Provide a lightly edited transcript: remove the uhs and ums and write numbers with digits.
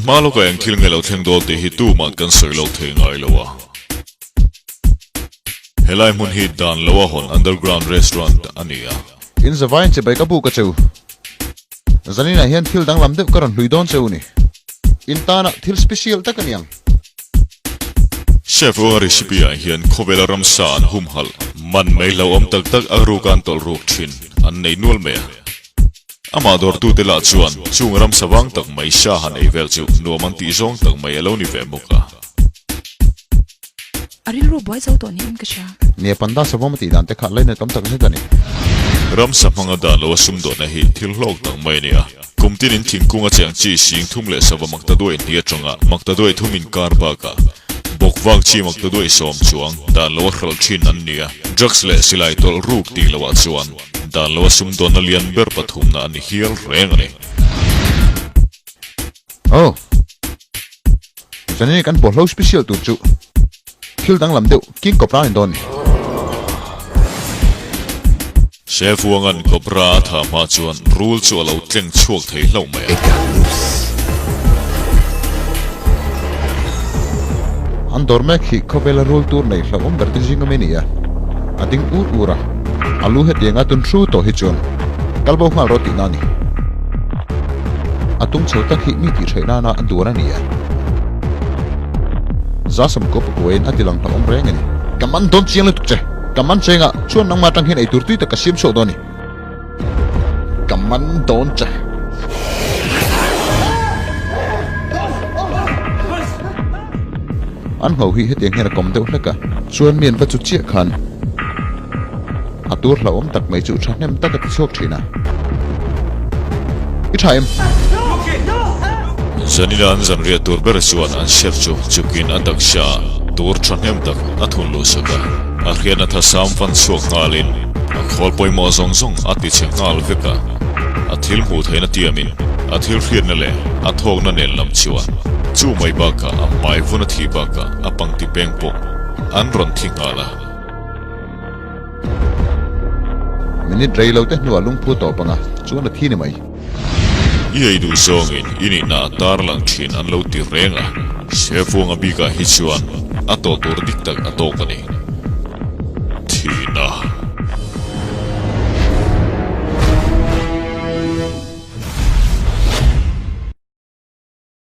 Kan hma lawkah eng thil nge lo thleng dawn tih hi tumah kan sawi lawk thei ngai lo a. Helai hmun hi dan lo a hawn underground restaurant a ni a. In zavaiin chibai ka buk a cheu. Zaninah hian thil danglam deuh ka rawn hlui dawn cheu ni. In tana thil special tak a ni ang. Chef Unga recipe ah hian khawvela ramsa an humhalh man mai hlauhawm tak tak a ruk an tawlh ruk thin an nei nual mai a. Amah dawrtute lah chuan chung ramsa vang tak mai sa han ei vel chu nuam an tih zawng tak mai a lo ni ve bawk a. A rilru buai zo tawh niin ka hria. Nia panda savawm a tih dan te kha lainat tam tak zet a ni. Ramsa hmanga dan lo a sumdawnna hi thil hlawk tak mai a ni a. Kum tinin thingkung a cheng chi sing thum leh sava makta duai hnih atanga makta duai thum inkar bakah bawk vak chi makta duai sawm chuang dan lo a hralh thin an ni a. Drugs leh silai tawlh ruk tih loah chuan Dan lo a sumdawnna lian ber pathumna a ni hial reng a ni. Oh! Zanin kan bawlhlo special tur chu thil danglam deuh King Cobra ni dawn ni. Chef Wang-a'n Cobra a thah hma chuan rul chu a lo tleng chhuak thei hlauh mai a. An dawr mek hi khawvela rul tur nei hlauhawm ber te zing awm i ni a, a ding ur ur a, a lu hetianga tun hru tawh hi chuan kal bo nghal rawh tihna a ni. A tung chho tak hi mi tih theih nana a duan a ni a, Zasam kawp a kuaiin a tilang hlauhawm reng a ni. Ka man dawn chiang lutuk che, ka man cheng a, chuan nangmah atang hian eitur tui tak ka siam chhuak dawn a ni. Ka man dawn che. An ho hi hetiang hian a kawm deuh hlek a, chuan mi an va chu chiah khan a tur hlauhawm tak mai chu thahnem tak a ti chhuak thin a. I tha em? Zanina an zanriah tur ber chuan an chef chu chukin a taksa ah tur thahnem tak a thun luh sak a, a hriatna thasam fan chhuak nghalin a khawl pawimawh zawng zawng a ti chhe nghal vek a, a thil hmuh theihna tiamin a thil hriatna leh a thawkna nen lam chuan chu mai bakah a hmai vun a thih bakah a pangti peng pawh an rawn thi nghal a. Minute rei lo te hnuah lungphu tawp anga chuan a thi ni mai. I ei duh zawngin i nihna a tar lang thin an lo ti reng a, Sefuanga bikah hi chuan a tawh tur dik tak a tawk a ni. Thihna.